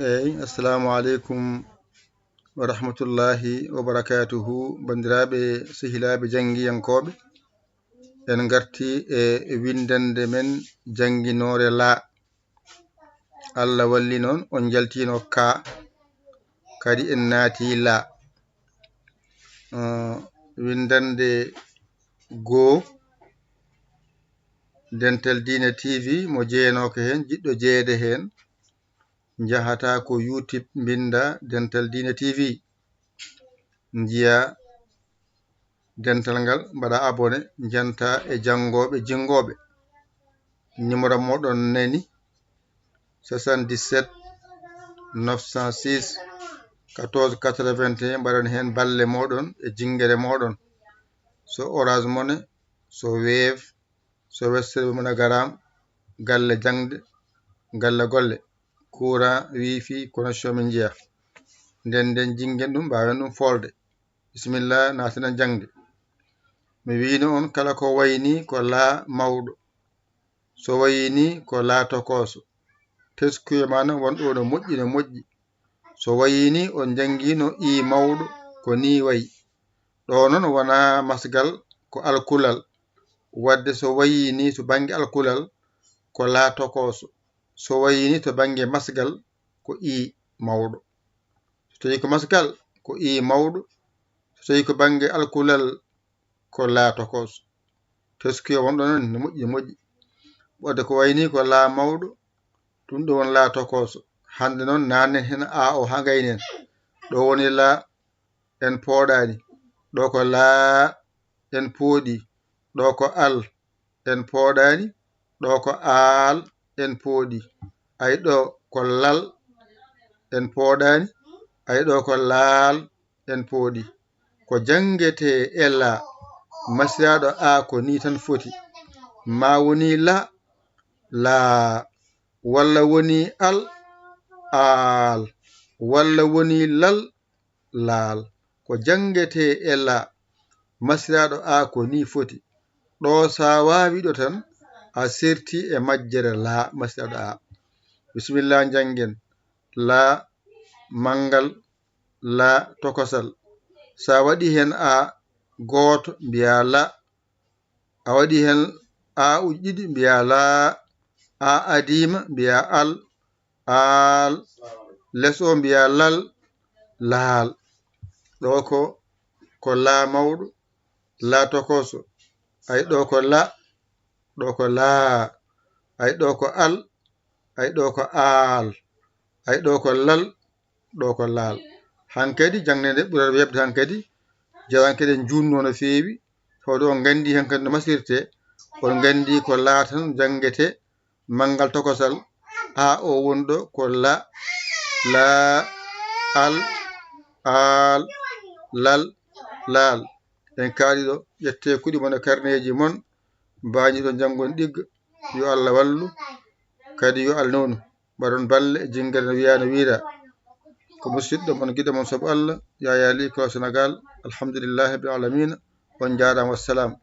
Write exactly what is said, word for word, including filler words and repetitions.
Eyi, assalamu aleykum wa rahmatullahi wa barakatuhu. Banndiraaɓe, sehilaaɓe janngiyankooɓe, en ngarti e winndannde men jannginoore laa. Allah walli noon, on njaltino kaa, kadi en naati laa. Uh, winndannde goo, Dental Diine T V, mo jeyanooka heen, jiɗɗo jeyeede heen, njahata ko YouTube, mbinnda Dental Diine T V, njiya dental ngal, mbaɗa abonné, njanta e janngooɓe jinngooɓe. Numéro mooɗon nani, soixante-dix-sept neuf cent six quatorze quatre-vingt-un, mbaɗon heen balle mooɗon e jinngere mooɗon. So Orange Money, so Wave, so Western MoneyGram, galle jaŋde, galle golle, courant, wifi, connexion min njiya. Nden nden jingen ɗum, mbaawen ɗum foolde. Bisimilla, naatanen jaŋde. Mi wiino on kala ko wayni ko laa mawɗo. So wayini ko laa tokooso. Teskuye maana won ɗo no moƴƴi, no moƴƴi. So wayini on janngino i mawɗo ko ni wayi. Ɗo noon wonaa masgal, ko alkulal. Wadde so wayini to bannge alkulal ko laa tokooso. So wayini to bannge masgal ko i mawɗo. So tawi ko masgal ko i mawɗo. So tawi ko bannge alkulal ko laa tokooso. Teskuye won ɗo noon no moƴƴi, no moƴƴi. Wadde ko wayni ko laa mawɗo, ɗum ɗo won laa tokooso. Hannde noon naanen heen a o haa ngaynen. Ɗo woni laa en pooɗaani. Ɗo ko laa en pooɗi. Ɗo ko al en pooɗaani. Ɗo ko aal en pooɗi. Ay ɗo ko lal en pooɗaani. Ay ɗo ko laal en pooɗi. Ko janngetee e laa, masiraaɗo a ko ni tan foti. Ma woni la, laa, walla woni al, aal, walla woni lal, laal. Ko janngetee e laa, masiraaɗo a ko ni foti. Ɗo so a waawi ɗo tan, a serti e majjere laa, masiraaɗo a. Bisimilla, njanngen. Laa, manngal, laa, tokosal. So a waɗi heen a gooto, mbiyaa la. A waɗi heen a uji ɗiɗi, mbiyaa laa. A adiima, mbiyaa al, aal. Les o mbiyaa lal, laal. Ɗo ko, ko laa mawɗo, laa tokooso. Ay ɗo ko la, ɗo ko laa. Ay ɗo ko al, ay ɗo ko aal. Ay ɗo ko lal, ɗo ko laal. Hankadi jaŋde nde ɓurat weeɓde hankadi, jaran keɗen juutno no feewi, tawde on nganndi hankadi no masirte, on nganndi ko laa tan janngete, manngal tokosal, a o woni ɗo ko la, laa, al, aal, lal, laal. En kaali ɗo, ƴette kuɗi mon e karneeji mon, mbaañiɗon janngon ɗigga, yo Allah wallu, kadi yo Allah newnu. Mbaɗon balle, jinngere no wiyaa no wiiraa. Ko musiɗɗo mon, giɗo mon sabu Allah, Yaya Ly ko Sénégal. Alhamdulillahi rabbil alamina. On njaaraama, wassalam.